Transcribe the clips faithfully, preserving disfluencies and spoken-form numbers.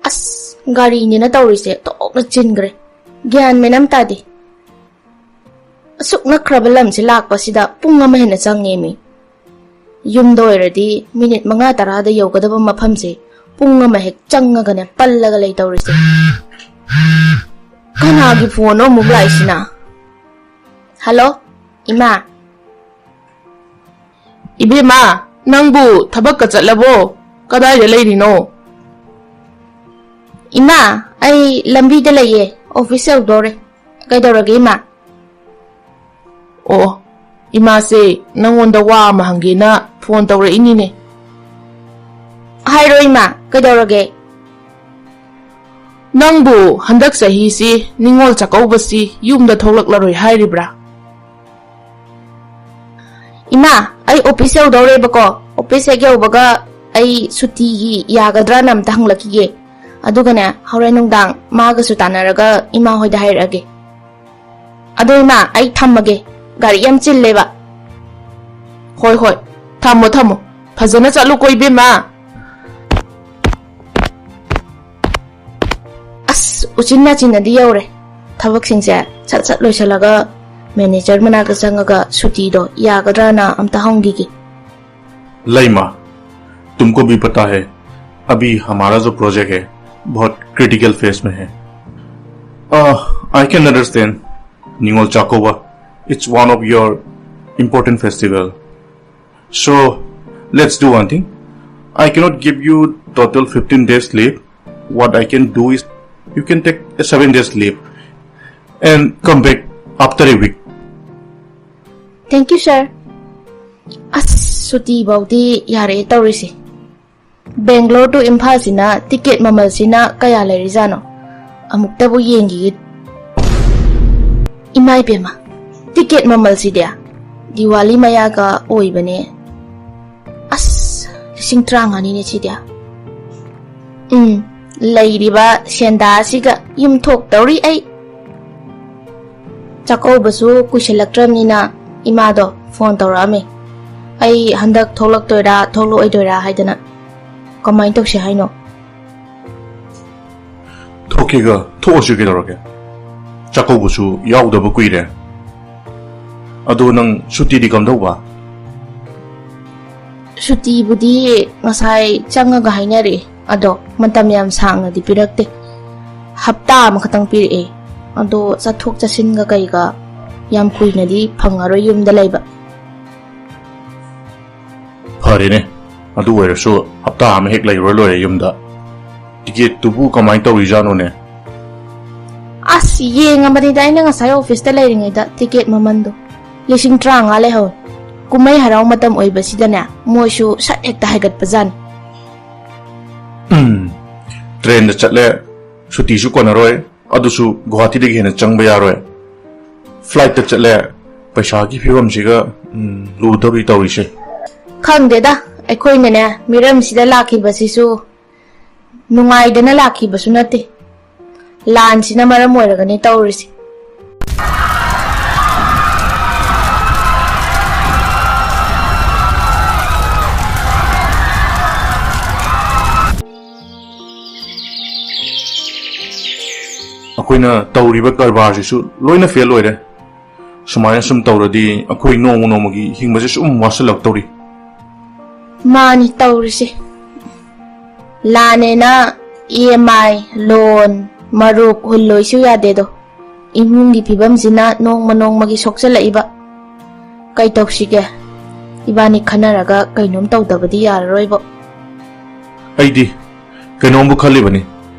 ꯑꯁ, ꯒꯥꯔꯤꯅꯦꯅ ꯇꯧꯔꯤꯁꯦ ꯇꯣꯛꯅ ꯆꯤꯟꯈ꯭ꯔꯦ꯫ ꯒ꯭ꯌꯥꯟ ꯃꯦꯟ ꯑꯃ ꯇꯥꯗꯦ꯫ ꯑꯁꯨꯛ ꯅꯛꯈ꯭ꯔꯕ ꯂꯝꯁꯦ ꯂꯥꯛꯄꯁꯤꯗ ꯄꯨꯡ ꯑꯃ ꯍꯦꯟꯅ ꯆꯪꯉꯦꯃꯤ꯫ ꯌꯨꯝꯗ ꯑꯣꯏꯔꯗꯤ ꯃꯤꯅꯤꯠ ꯃꯉꯥ ꯇꯔꯥꯗ ꯌꯧꯒꯗꯕ ꯃꯐꯝꯁꯦ ꯄꯨꯡ ꯑꯃ ꯍꯦꯛ ꯆꯪꯉꯒꯅꯦ ꯄꯜꯂꯒ ꯂꯩ ꯇꯧꯔꯤꯁꯦ꯫ ꯀꯅꯥꯒꯤ ꯐꯣꯟꯅꯣ ꯑꯃꯨꯛ ꯂꯥꯛꯏꯁꯤꯅ? ꯍꯜꯂꯣ, ꯏꯃꯥ꯫ ꯏꯕꯦꯝꯃ, ꯅꯪꯕꯨ ꯊꯕꯛꯀ ꯆꯠꯂꯕꯣ? ꯀꯗꯥꯏꯗ ꯂꯩꯔꯤꯅꯣ? ꯏꯃꯥ, ꯑꯩ ꯂꯝꯕꯤꯗ ꯂꯩꯌꯦ, ꯑꯣꯐꯤꯁ ꯌꯧꯗꯧꯔꯦ꯫ ꯀꯩꯗꯧꯔꯒꯦ, ꯏꯃꯥ? ꯑꯣ, ꯏꯃꯥꯁꯦ ꯅꯪꯉꯣꯟꯗ ꯋꯥ ꯑꯃ ꯍꯪꯒꯦꯅ ꯐꯣꯟ ꯇꯧꯔꯛꯏꯅꯤꯅꯦ꯫ ꯍꯥꯏꯔꯣ, ꯏꯃꯥ, ꯀꯩꯗꯧꯔꯒꯦ? ꯅꯪꯕꯨ ꯍꯟꯗꯛ ꯆꯍꯤꯁꯤ ꯅꯤꯉꯣꯜ ꯆꯥꯛꯀꯧꯕꯁꯤ ꯌꯨꯝꯗ ꯊꯣꯛꯂꯛꯂꯔꯣꯏ ꯍꯥꯏꯔꯤꯕ꯭ꯔꯥ? ꯏꯃꯥ, ꯑꯩ ꯑꯣꯐꯤꯁ ꯌꯧꯗꯧꯔꯦꯕꯀꯣ꯫ ꯑꯣꯐꯤꯁ ꯍꯦꯛ ꯌꯧꯕꯒ ꯑꯩ ꯁꯨꯇꯤꯒꯤ ꯌꯥꯒꯗ꯭ꯔꯥꯅ ꯑꯝꯇ ꯍꯪꯂꯛꯈꯤꯒꯦ꯫ ꯑꯗꯨꯒꯅꯦ, ꯍꯣꯔꯦꯟ ꯅꯨꯡꯗꯥꯡ ꯃꯥꯒꯁꯨ ꯇꯥꯟꯅꯔꯒ ꯏꯃꯥ ꯍꯣꯏꯗ ꯍꯥꯏꯔꯛꯑꯒꯦ꯫ ꯑꯗꯣ ꯏꯃꯥ, ꯑꯩ ꯊꯝꯃꯒꯦ꯫ ꯒꯥꯔꯤ ꯌꯥꯝ ꯆꯤꯜꯂꯦꯕ꯫ ꯍꯣꯏ, ꯍꯣꯏ꯫ ꯊꯝꯃꯣ, ꯊꯝꯃꯣ꯫ ꯐꯖꯅ ꯆꯠꯂꯨꯀꯣ, ꯏꯕꯦꯝꯃ꯫ ꯑꯁ, ꯎꯆꯤꯟ ꯅꯥꯆꯤꯟꯅꯗꯤ ꯌꯧꯔꯦ꯫ ꯊꯕꯛꯁꯤꯡꯁꯦ ꯁꯠ ꯁꯠ ꯂꯣꯏꯁꯤꯜꯂꯒ ꯃꯦꯅꯦꯖꯔ ꯃꯅꯥꯛꯇ ꯆꯪꯉꯒ ꯁꯨꯇꯤꯗꯣ ꯌꯥꯒꯗ꯭ꯔꯥꯅ ꯑꯝꯇ ꯍꯪꯈꯤꯒꯦ꯫ लइमा, तुमको भी पता है, अभी हमारा जो प्रोजेक्ट है, बहुत क्रिटिकल फेज में है। I can understand. Ningol Chakova, it's one of your important festival. So, let's do one thing. I cannot give you total fifteen days leave. What I can do is, you can take a seven days leave and come back after a week. Thank you, sir. ꯑꯁ, ꯁꯨꯇꯤ ꯐꯥꯎꯗꯤ ꯌꯥꯔꯦ ꯇꯧꯔꯤꯁꯦ꯫ Bangalore two ꯏꯝꯐꯥꯜꯁꯤꯅ ticket ꯃꯃꯜꯁꯤꯅ ꯀꯌꯥ ꯂꯩꯔꯤꯖꯥꯠꯅꯣ? ꯑꯃꯨꯛꯇꯕꯨ ꯌꯦꯡꯈꯤꯒꯦ꯫ ꯏꯃꯥ ꯏꯕꯦꯝꯃ, ticket ꯃꯃꯜꯁꯤꯗꯤ Diwali ꯃꯌꯥꯒ ꯑꯣꯏꯕꯅꯦ꯫ ꯑꯁ, ꯂꯤꯁꯤꯡ ꯇꯔꯥꯃꯉꯥꯅꯤꯅꯦ ꯁꯤꯗꯤ꯫ ꯎꯝ, ꯂꯩꯔꯤꯕ ꯁꯦꯟꯗꯥ ꯑꯁꯤꯒ ꯌꯨꯝ ꯊꯣꯛꯇꯧꯔꯤ ꯑꯩ꯫ ꯆꯥꯛꯀꯧꯕꯁꯨ ꯀꯨꯏꯁꯤꯜꯂꯛꯇ꯭ꯔꯕꯅꯤꯅ ꯏꯃꯥꯗꯣ ꯐꯣꯟ ꯇꯧꯔꯛꯑꯝꯃꯦ꯫ ꯑꯩ ꯍꯟꯗꯛ ꯊꯣꯛꯂꯛꯇꯣꯏꯔꯥ ꯊꯣꯛꯂꯛꯑꯣꯏꯗꯣꯏꯔꯥ ꯍꯥꯏꯗꯅ꯫ ꯀꯃꯥꯏꯅ ꯇꯧꯁꯦ ꯍꯥꯏꯅꯣ? ꯊꯣꯛꯀꯦꯒ ꯊꯣꯛꯑꯁꯤ ꯀꯩꯗꯧꯔꯒꯦ? ꯆꯥꯛꯀꯧꯕꯁꯨ ꯌꯥꯎꯗꯕ ꯀꯨꯏꯔꯦ꯫ ꯑꯗꯣ ꯅꯪ ꯁꯨꯇꯤꯗꯤ ꯀꯝꯗꯧꯕ? ꯁꯨꯇꯤꯕꯨꯗꯤ ꯉꯁꯥꯏ ꯆꯪꯉꯒ ꯍꯥꯏꯅꯔꯛꯑꯦ, ꯑꯗꯣ ꯃꯇꯝ ꯌꯥꯝ ꯁꯥꯡꯅꯗꯤ ꯄꯤꯔꯛꯇꯦ꯫ ꯍꯞꯇꯥ ꯑꯃꯈꯛꯇꯪ ꯄꯤꯔꯛꯑꯦ꯫ ꯑꯗꯣ ꯆꯠꯊꯣꯛ ꯆꯠꯁꯤꯟꯒ ꯀꯩꯒ ꯌꯥꯝ ꯀꯨꯏꯅꯗꯤ ꯐꯪꯉꯔꯣꯏ ꯌꯨꯝꯗ ꯂꯩꯕ꯫ ꯐꯔꯦꯅꯦ, ꯑꯗꯨ ꯑꯣꯏꯔꯁꯨ ꯍꯞꯇꯥ ꯑꯃ ꯍꯦꯛ ꯂꯩꯔꯨꯔ ꯂꯣꯏꯔꯦ ꯌꯨꯝꯗ꯫ ꯇꯤꯀꯦꯠꯇꯨꯕꯨ ꯀꯃꯥꯏꯅ ꯇꯧꯔꯤꯖꯥꯠꯅꯣꯅꯦ? ꯑꯁ, ꯌꯦꯡꯉꯕꯅꯤꯗ ꯑꯩꯅ ꯉꯁꯥꯏ ꯑꯣꯐꯤꯁꯇ ꯂꯩꯔꯤꯉꯩꯗ ꯇꯤꯀꯦꯠ ꯃꯃꯟꯗꯣ ꯂꯤꯁꯤꯡ ꯇꯔꯥꯃꯉꯥ ꯂꯩꯍꯧꯋꯦ꯫ ꯀꯨꯝꯍꯩ ꯍꯔꯥꯎ ꯃꯇꯝ ꯑꯣꯏꯕꯁꯤꯗꯅꯦ, ꯃꯣꯏꯁꯨ ꯁꯠ ꯍꯦꯛꯇ ꯍꯥꯏꯒꯠꯄꯖꯥꯠꯅꯤ꯫ ꯎꯝ, ꯇ꯭ꯔꯦꯟꯗ ꯆꯠꯂꯦ, ꯁꯨꯇꯤꯁꯨ ꯀꯣꯟꯅꯔꯣꯏ, ꯑꯗꯨꯁꯨ ꯒꯨꯋꯥꯍꯥꯇꯤꯗꯒꯤ ꯍꯦꯟꯅ ꯆꯪꯕ ꯌꯥꯔꯣꯏ꯫ ꯐ꯭ꯂꯥꯏꯠꯇ ꯆꯠꯂꯦ, ꯄꯩꯁꯥꯒꯤ ꯐꯤꯕꯝꯁꯤꯒ, ꯎꯝ, ꯂꯨꯗꯧꯔꯤ ꯇꯧꯔꯤꯁꯦ꯫ ꯈꯪꯗꯦꯗ, ꯑꯩꯈꯣꯏꯅꯅꯦ ꯃꯤꯔꯝꯁꯤꯗ ꯂꯥꯛꯈꯤꯕꯁꯤꯁꯨ ꯅꯨꯡꯉꯥꯏꯗꯅ ꯂꯥꯛꯈꯤꯕꯁꯨ ꯅꯠꯇꯦ꯫ ꯂꯥꯟꯁꯤꯅ ꯃꯔꯝ ꯑꯣꯏꯔꯒꯅꯤ ꯇꯧꯔꯤꯁꯦ꯫ ꯑꯩꯈꯣꯏꯅ ꯇꯧꯔꯤꯕ ꯀꯔꯕꯥꯔꯁꯤꯁꯨ ꯂꯣꯏꯅ ꯐꯦꯜ ꯑꯣꯏꯔꯦ꯫ ꯁꯨꯃꯥꯏꯅ ꯁꯨꯝ ꯇꯧꯔꯗꯤ ꯑꯩꯈꯣꯏ ꯅꯣꯡꯃ ꯅꯣꯡꯃꯒꯤ ꯍꯤꯡꯕꯁꯦ ꯁꯨꯝ ꯋꯥꯁꯤꯜꯂꯛꯇꯧꯔꯤ꯫ ꯃꯥꯅꯤ ꯇꯧꯔꯤꯁꯦ꯫ ꯂꯥꯟꯅꯦꯅ ꯏ ꯑꯦꯝ ꯑꯥꯏ, ꯂꯣꯟ, ꯃꯔꯨꯞ ꯍꯨꯜꯂꯣꯏꯁꯨ ꯌꯥꯗꯦꯗꯣ꯫ ꯏꯃꯨꯡꯒꯤ ꯐꯤꯕꯝꯁꯤꯅ ꯅꯣꯡꯃ ꯅꯣꯡꯃꯒꯤ ꯁꯣꯛꯆꯜꯂꯛꯏꯕ꯫ ꯀꯩ ꯇꯧꯁꯤꯒꯦ? ꯏꯕꯥꯅꯤ ꯈꯟꯅꯔꯒ ꯀꯩꯅꯣꯝ ꯇꯧꯗꯕꯗꯤ ꯌꯥꯔꯔꯣꯏꯕꯣ꯫ ꯑꯩꯗꯤ ꯀꯩꯅꯣꯝꯕꯨ ꯈꯜꯂꯤꯕꯅꯤ꯫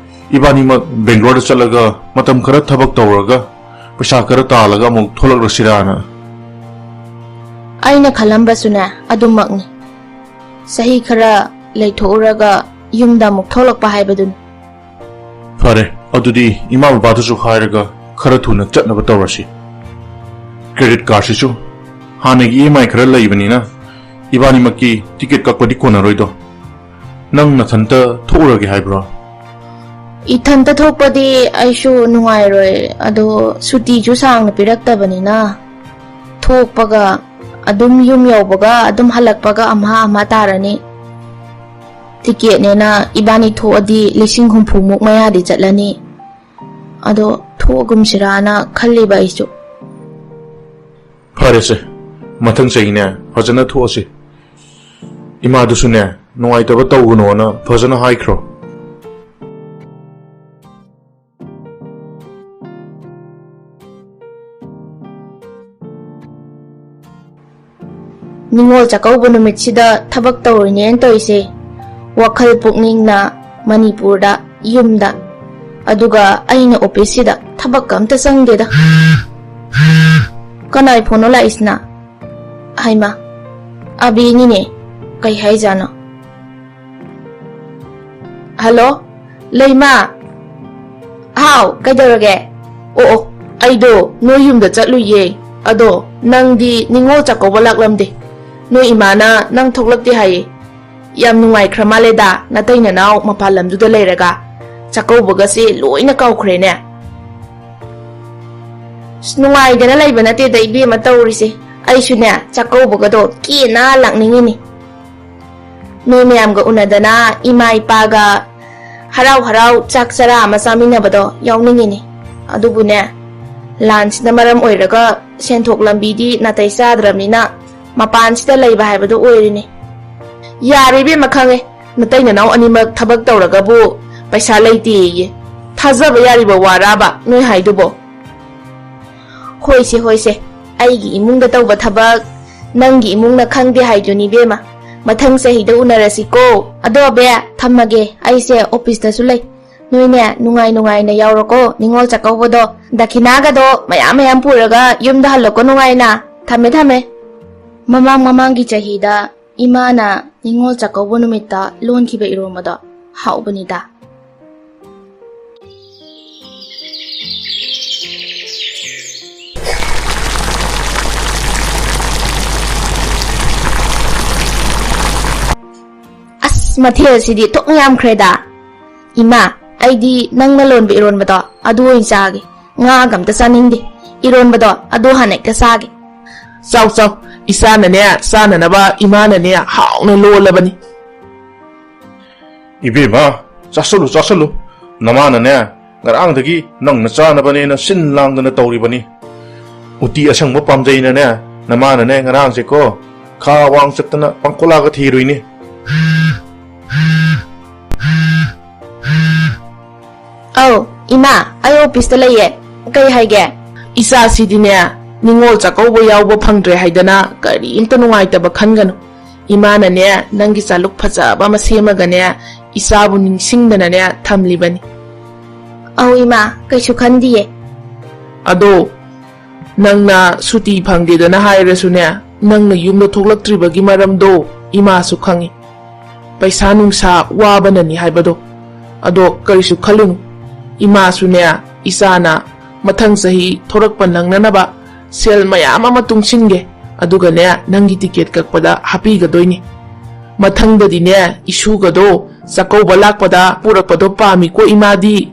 ꯏꯕꯥꯅꯤꯃꯛ ꯕꯦꯡꯒ꯭ꯂꯣꯔꯗ ꯆꯠꯂꯒ ꯃꯇꯝ ꯈꯔ ꯊꯕꯛ ꯇꯧꯔꯒ ꯄꯩꯁꯥ ꯈꯔ ꯇꯥꯜꯂꯒ ꯑꯃꯨꯛ ꯊꯣꯛꯂꯛꯂꯁꯤꯔꯥꯅ꯫ ꯑꯩꯅ ꯈꯜꯂꯝꯕꯁꯨꯅꯦ ꯑꯗꯨꯃꯛꯅꯤ꯫ ꯆꯍꯤ ꯈꯔ ꯂꯩꯊꯣꯛꯎꯔꯒ ꯌꯨꯝꯗ ꯑꯃꯨꯛ ꯊꯣꯛꯂꯛꯄ ꯍꯥꯏꯕꯗꯨꯅꯤ꯫ ꯐꯔꯦ, ꯑꯗꯨꯗꯤ ꯏꯃꯥ ꯕꯕꯥꯗꯁꯨ ꯍꯥꯏꯔꯒ ꯈꯔ ꯊꯨꯅ ꯆꯠꯅꯕ ꯇꯧꯔꯁꯤ꯫ ꯀ꯭ꯔꯦꯗꯤꯠ ꯀꯥꯔꯗꯁꯤꯁꯨ ꯍꯥꯟꯅꯒꯤ ꯏ ꯑꯦꯝ ꯑꯥꯏ ꯈꯔ ꯂꯩꯕꯅꯤꯅ ꯏꯕꯥꯅꯤꯃꯛꯀꯤ ꯇꯤꯀꯦꯠ ꯀꯛꯄꯗꯤ ꯀꯣꯟꯅꯔꯣꯏꯗꯣ꯫ ꯅꯪ ꯅꯊꯟꯇ ꯊꯣꯛꯎꯔꯒꯦ ꯍꯥꯏꯕ꯭ꯔꯣ? ꯏꯊꯟꯇ ꯊꯣꯛꯄꯗꯤ ꯑꯩꯁꯨ ꯅꯨꯡꯉꯥꯏꯔꯣꯏ, ꯑꯗꯣ ꯁꯨꯇꯤꯁꯨ ꯁꯥꯡꯅ ꯄꯤꯔꯛꯇꯕꯅꯤꯅ ꯊꯣꯛꯄꯒ ꯑꯗꯨꯝ ꯌꯨꯝ ꯌꯧꯕꯒ ꯑꯗꯨꯝ ꯍꯜꯂꯛꯄꯒ ꯑꯝꯍꯥ ꯑꯝꯍꯥ ꯇꯥꯔꯅꯤ꯫ ꯇꯤꯀꯦꯠꯅꯦꯅ ꯏꯕꯥꯅꯤ ꯊꯣꯛꯑꯗꯤ ꯂꯤꯁꯤꯡ ꯍꯨꯝꯐꯨꯃꯨꯛ ꯃꯌꯥꯗꯤ ꯆꯠꯂꯅꯤ꯫ ꯑꯗꯣ ꯊꯣꯛꯑꯒꯨꯝꯁꯤꯔꯥꯅ ꯈꯜꯂꯤꯕ ꯑꯩꯁꯨ꯫ ꯐꯔꯦꯁꯦ, ꯃꯊꯪ ꯆꯍꯤꯅꯦ ꯐꯖꯅ ꯊꯣꯛꯑꯁꯤ꯫ ꯏꯃꯥꯗꯨꯁꯨꯅꯦ ꯅꯨꯡꯉꯥꯏꯇꯕ ꯇꯧꯒꯅꯣꯅ ꯐꯖꯅ ꯍꯥꯏꯈ꯭ꯔꯣ꯫ ꯅꯤꯉꯣꯜ ꯆꯥꯛꯀꯧꯕ ꯅꯨꯃꯤꯠꯁꯤꯗ ꯊꯕꯛ ꯇꯧꯔꯣꯏꯅꯦꯅ ꯇꯧꯔꯤꯁꯦ꯫ ꯋꯥꯈꯜ ꯄꯨꯛꯅꯤꯡꯅ ꯃꯅꯤꯄꯨꯔꯗ, ꯌꯨꯝꯗ, ꯑꯗꯨꯒ ꯑꯩꯅ ꯑꯣꯐꯤꯁꯁꯤꯗ ꯊꯕꯛꯀ ꯑꯝꯇ ꯆꯪꯗꯦꯗ꯫ ꯀꯅꯥꯏ ꯐꯣꯟꯅꯣ ꯂꯥꯛꯏꯁꯤꯅ? ꯍꯩꯃꯥ, ꯑꯕꯤꯅꯤꯅꯦ꯫ ꯀꯩ ꯍꯥꯏꯖꯥꯠꯅꯣ? ꯍꯜꯂꯣ, ꯂꯩꯃꯥ꯫ ꯍꯥꯎ, ꯀꯩꯗꯧꯔꯒꯦ? ꯑꯣ, ꯑꯣ, ꯑꯩꯗꯣ ꯅꯣꯏ ꯌꯨꯝꯗ ꯆꯠꯂꯨꯏꯌꯦ꯫ ꯑꯗꯣ ꯅꯪꯗꯤ ꯅꯤꯉꯣꯜ ꯆꯥꯛꯀꯧꯕ ꯂꯥꯛꯂꯝꯗꯦ꯫ ꯅꯣꯏ ꯏꯃꯥꯅ ꯅꯪ ꯊꯣꯛꯂꯛꯇꯦ ꯍꯥꯏꯌꯦ꯫ ꯌꯥꯝ ꯅꯨꯡꯉꯥꯏꯈ꯭ꯔ ꯃꯥꯜꯂꯦꯗ, ꯅꯇꯩ ꯅꯅꯥꯎ ꯃꯄꯥꯟ ꯂꯝꯗꯨꯗ ꯂꯩꯔꯒ꯫ ꯆꯥꯛꯀꯧꯕꯒꯁꯦ ꯂꯣꯏꯅ ꯀꯥꯎꯈ꯭ꯔꯦꯅꯦ꯫ ꯑꯁ, ꯅꯨꯡꯉꯥꯏꯗꯅ ꯂꯩꯕ ꯅꯠꯇꯦꯗ, ꯏꯕꯦꯝꯃ, ꯇꯧꯔꯤꯁꯦ꯫ ꯑꯩꯁꯨꯅꯦ, ꯆꯥꯛꯀꯧꯕꯒꯗꯣ ꯀꯦꯅ ꯂꯥꯛꯅꯤꯡꯉꯤꯅꯤ꯫ ꯅꯣꯏ ꯃꯌꯥꯝꯒ ꯎꯅꯗꯅ ꯏꯃꯥ ꯏꯄꯥꯒ ꯍꯔꯥꯎ ꯍꯔꯥꯎ ꯆꯥꯛ ꯆꯔꯥ ꯑꯃ ꯆꯥꯃꯤꯟꯅꯕꯗꯣ ꯌꯥꯎꯅꯤꯡꯉꯤꯅꯤ꯫ ꯑꯗꯨꯕꯨꯅꯦ, ꯂꯥꯟꯁꯤꯅ ꯃꯔꯝ ꯑꯣꯏꯔꯒ ꯁꯦꯟꯊꯣꯛ ꯂꯝꯕꯤꯗꯤ ꯅꯥꯇꯩ ꯆꯥꯗ꯭ꯔꯕꯅꯤꯅ ꯃꯄꯥꯟꯁꯤꯗ ꯂꯩꯕ ꯍꯥꯏꯕꯗꯨ ꯑꯣꯏꯔꯤꯅꯤ꯫ ꯌꯥꯔꯦ ꯏꯕꯦꯝꯃ, ꯈꯪꯉꯦ꯫ ꯅꯇꯩ ꯅꯅꯥꯎ ꯑꯅꯤꯃꯛ ꯊꯕꯛ ꯇꯧꯔꯒꯕꯨ ꯄꯩꯁꯥ ꯂꯩꯇꯦꯌꯦ꯫ ꯊꯥꯖꯕ ꯌꯥꯔꯤꯕ ꯋꯥꯔꯥꯕ ꯅꯣꯏ ꯍꯥꯏꯗꯨꯕꯣ? ꯍꯣꯏꯁꯦ, ꯍꯣꯏꯁꯦ, ꯑꯩꯒꯤ ꯏꯃꯨꯡꯗ ꯇꯧꯕ ꯊꯕꯛ ꯅꯪꯒꯤ ꯏꯃꯨꯡꯅ ꯈꯪꯗꯦ ꯍꯥꯏꯗꯨꯅꯤ ꯏꯕꯦꯝꯃ꯫ ꯃꯊꯪ ꯆꯍꯤꯗ ꯎꯅꯔꯁꯤꯀꯣ꯫ ꯑꯗꯣ ꯑꯕꯦ, ꯊꯝꯃꯒꯦ, ꯑꯩꯁꯦ ꯑꯣꯐꯤꯁꯇꯁꯨ ꯂꯩ꯫ ꯅꯣꯏꯅꯦ ꯅꯨꯡꯉꯥꯏ ꯅꯨꯡꯉꯥꯏꯅ ꯌꯥꯎꯔꯣꯀꯣ ꯅꯤꯉꯣꯜ ꯆꯥꯛꯀꯧꯕꯗꯣ꯫ ꯗꯈꯤꯅꯥꯒꯗꯣ ꯃꯌꯥꯝ ꯃꯌꯥꯝ ꯄꯨꯔꯒ ꯌꯨꯝꯗ ꯍꯜꯂꯣꯀꯣ ꯅꯨꯡꯉꯥꯏꯅ꯫ ꯊꯝꯃꯦ, ꯊꯝꯃꯦ꯫ ꯃꯃꯥꯡ ꯃꯃꯥꯡꯒꯤ ꯆꯍꯤꯗ ꯏꯃꯥꯅ ꯅꯤꯉꯣꯜ ꯆꯥꯛꯀꯧꯕ ꯅꯨꯃꯤꯠꯇ ꯂꯣꯟꯈꯤꯕ ꯏꯔꯣꯝꯕꯗꯣ ꯍꯥꯎꯕꯅꯤꯗ꯫ ꯑꯁ, ꯃꯊꯦꯜꯁꯤꯗꯤ ꯊꯣꯛꯅ ꯌꯥꯝꯈ꯭ꯔꯦꯗ꯫ ꯏꯃꯥ, ꯑꯩꯗꯤ ꯅꯪꯅ ꯂꯣꯟꯕ ꯏꯔꯣꯟꯕꯗꯣ ꯑꯗꯨ ꯑꯣꯏꯅ ꯆꯥꯒꯦ꯫ ꯉꯥꯒ ꯑꯝꯇ ꯆꯥꯅꯤꯡꯗꯦ꯫ ꯏꯔꯣꯟꯕꯗꯣ ꯑꯗꯨ ꯍꯥꯟꯅ ꯍꯦꯛꯇ ꯆꯥꯒꯦ꯫ ꯆꯥꯎ, ꯆꯥꯎ꯫ ꯏꯆꯥꯅꯅꯦ ꯆꯥꯅꯅꯕ ꯏꯃꯥꯅꯅꯦ ꯍꯥꯎꯅ ꯂꯣꯜꯂꯕꯅꯤ꯫ ꯏꯕꯦꯝꯃ, ꯆꯥꯁꯜꯂꯨ, ꯆꯥꯁꯜꯂꯨ꯫ ꯅꯃꯥꯅꯅꯦ, ꯉꯔꯥꯡꯗꯒꯤ ꯅꯪꯅ ꯆꯥꯅꯕꯅꯦꯅ ꯁꯤꯟ ꯂꯥꯡꯗꯅ ꯇꯧꯔꯤꯕꯅꯤ꯫ ꯎꯇꯤ ꯑꯁꯪꯕ ꯄꯥꯝꯖꯩꯅꯅꯦ, ꯅꯃꯥꯅꯅꯦ ꯉꯔꯥꯡꯁꯦꯀꯣ, ꯈꯥ ꯋꯥꯡ ꯆꯠꯇꯅ ꯄꯥꯡꯈꯣꯂꯥꯒ ꯊꯤꯔꯨꯏꯅꯤ꯫ ꯑꯧ, ꯏꯃꯥ, ꯑꯩ ꯑꯣꯐꯤꯁꯇ ꯂꯩꯌꯦ꯫ ꯀꯩ ꯍꯥꯏꯒꯦ? ꯏꯆꯥꯁꯤꯗꯤꯅꯦ, ꯅꯤꯉꯣꯜ ꯆꯥꯛꯀꯧꯕ ꯌꯥꯎꯕ ꯐꯪꯗ꯭ꯔꯦ ꯍꯥꯏꯗꯅ ꯀꯔꯤꯝꯇ ꯅꯨꯡꯉꯥꯏꯇꯕ ꯈꯟꯒꯅꯨ꯫ ꯏꯃꯥꯅꯅꯦ, ꯅꯪꯒꯤ ꯆꯥꯂꯨꯛ ꯐꯖꯕ ꯑꯃ ꯁꯦꯝꯃꯒꯅꯦ, ꯏꯆꯥꯕꯨ ꯅꯤꯡꯁꯤꯡꯗꯅꯅꯦ ꯊꯝꯂꯤꯕꯅꯤ꯫ ꯑꯧ ꯏꯃꯥ, ꯀꯩꯁꯨ ꯈꯟꯗꯤꯌꯦ꯫ ꯑꯗꯣ, ꯅꯪꯅ ꯁꯨꯇꯤ ꯐꯪꯗꯦꯗꯅ ꯍꯥꯏꯔꯁꯨꯅꯦ, ꯅꯪꯅ ꯌꯨꯝꯗ ꯊꯣꯛꯂꯛꯇ꯭ꯔꯤꯕꯒꯤ ꯃꯔꯝꯗꯣ ꯏꯃꯥꯁꯨ ꯈꯪꯉꯤ꯫ ꯄꯩꯁꯥ ꯅꯨꯡꯁꯥ ꯋꯥꯕꯅꯅꯤ ꯍꯥꯏꯕꯗꯣ꯫ ꯑꯗꯣ ꯀꯔꯤꯁꯨ ꯈꯜꯂꯨꯅꯨ꯫ ꯏꯃꯥꯁꯨꯅꯦ, ꯏꯆꯥꯅ ꯃꯊꯪ ꯆꯍꯤ ꯊꯣꯔꯛꯄ ꯅꯪꯅꯅꯕ ꯁꯦꯜ ꯃꯌꯥꯝ ꯑꯃ ꯇꯨꯡꯁꯤꯟꯒꯦ꯫ ꯑꯗꯨꯒꯅꯦ, ꯅꯪꯒꯤ ꯇꯤꯀꯦꯠ ꯀꯛꯄꯗ ꯍꯥꯞꯄꯤꯒꯗꯣꯏꯅꯤ꯫ ꯃꯊꯪꯗꯗꯤꯅꯦ, ꯏꯁꯨꯒꯗꯣ ꯆꯥꯛꯀꯧꯕ ꯂꯥꯛꯄꯗ ꯄꯨꯔꯛꯄꯗꯣ ꯄꯥꯝꯃꯤꯀꯣ ꯏꯃꯥꯗꯤ꯫